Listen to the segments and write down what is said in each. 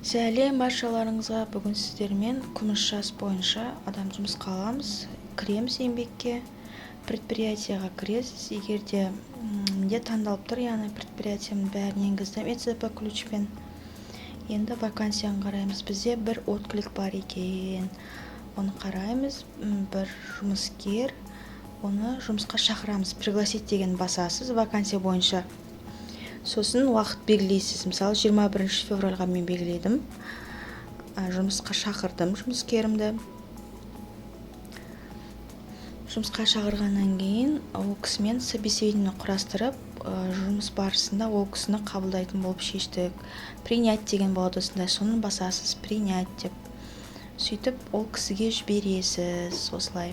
Сәлем баршаларыңызға! Бүгін сіздермен күміс жас бойынша адам жұмысқа аламыз. Кіреміз еңбекке, предприятияға кіресіз. Егер де менде таңдалып тұр, яғни предприятиямның бәрін енгіздім ЭЦП ключпен. Енді вакансияны қараймыз. Бізде бір отклик бар екен, оны қараймыз. Бір жұмыскер, оны жұмысқа шақырамыз. «Пригласить» деген басасыз вакансия бойынша, сосын уақыт белгілейсіз. Мысалы, 21 февральға мен белгіледім. Жұмысқа шақырдым жұмыскерімді. Жұмысқа шақырғаннан кейін ол кісімен собеседование құрастырып, жұмыс барысында ол кісіні қабылдайтын болып шештік. «Принять» деген болады осындай, соны басасыз, «Принять» деп. Сөйтіп ол кісіге жібересіз осылай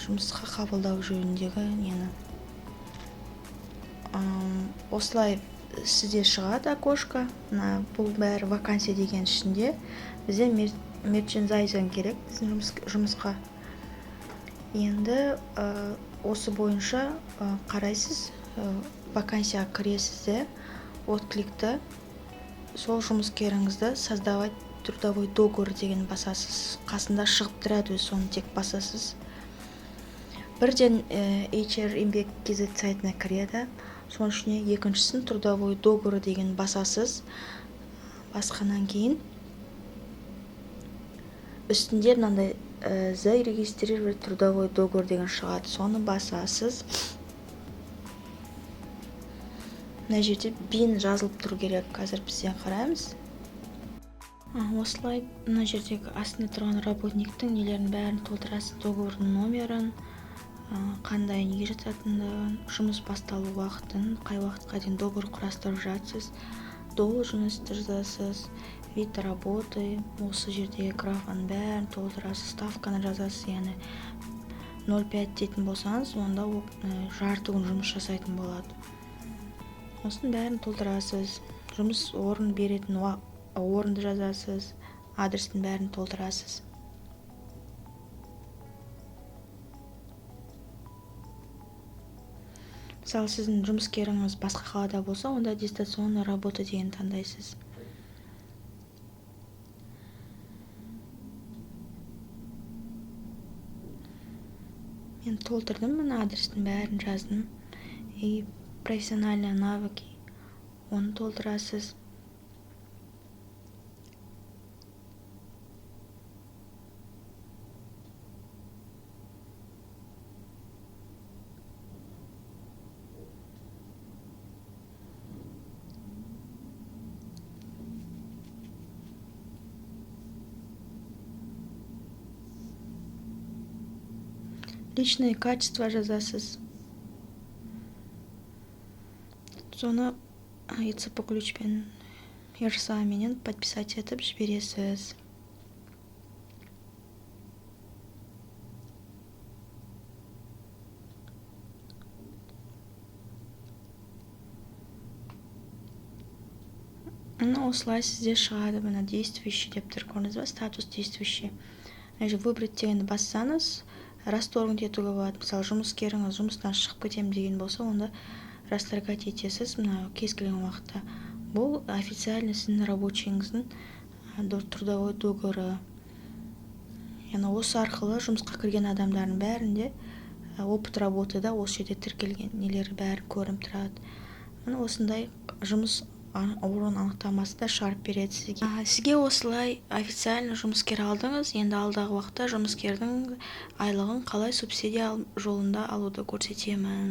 жұмысқа қабылдау жөніндегі нені. Осылай сізде шығады окошко. Мына бұл бәрі вакансия деген ішінде бізде мерчендайзинг керек біздің жұмысқа. Енді осы бойынша қарайсыз, вакансияға кіресіз де, откликті, сол жұмыскеріңізді «Создавать трудовой договор» деген басасыз. Қасында шығып тұрады өзі, соны тек басасыз. Бірден HR еңбек kz сайтына кіреді. Соның ішіне екіншісін, «Трудовой договор» деген басасыз. Басқаннан кейін үстінде мынандай «Зарегистрировать трудовой договор» деген шығады, соны басасыз. Мына жерде БИН жазылып тұру керек. Қазір бізден қараймыз. Осылай мына жердегі астында тұрған работниктің нелерін бәрін толтырасыз: договордың номерін, қандай, неге жататындығын, жұмыс басталу уақытын, қай уақытқа дейін договор құрастырып жатсыз, должность жазасыз, вид работы, осы жердегі графаның бәрін толтырасыз, ставканы жазасыз. Яғни 0,5 дейтін болсаңыз, онда ол жарты күн жұмыс жасайтын болады. Осының бәрін толтырасыз. Жұмыс орын беретін орынды жазасыз, адрестің бәрін толтырасыз. Мысалы, сіздің жұмыскеріңіз басқа қалада болса, онда «Дистанционная работа» деген таңдайсыз. Мен толтырдым, мына адрестің бәрін жаздым. И профессиональные навыки, оны толтырасыз. Личные качества жазасыз. Соны ЭЦП ключпен, RSA менен подписать етіп жібересіз. Міне, осылай сізде шығады. Міне, «Действующий» деп тұр, көрдіңіз ба? Статус действующий. Мына жерде «Выбрать» дегенді бассаңыз, расторгнуть етуге болады. Мысалы, жұмыскеріңіз жұмыстан шығып кетемін деген болса, онда расторгать етесіз мына кез келген уақытта. Бұл официально сіздің рабочийіңіздің трудовой договоры. Яғни осы арқылы жұмысқа кірген адамдардың бәрінде опыт работы да осы жерде тіркелген, нелері бәрі көрініп тұрады. Міне, осындай жұмыс орын анықтамасы да шығарып береді сізге. Сізге осылай официально жұмыскер алдыңыз. Енді алдағы уақытта жұмыскердің айлығын қалай субсидия жолында алуды көрсетемін.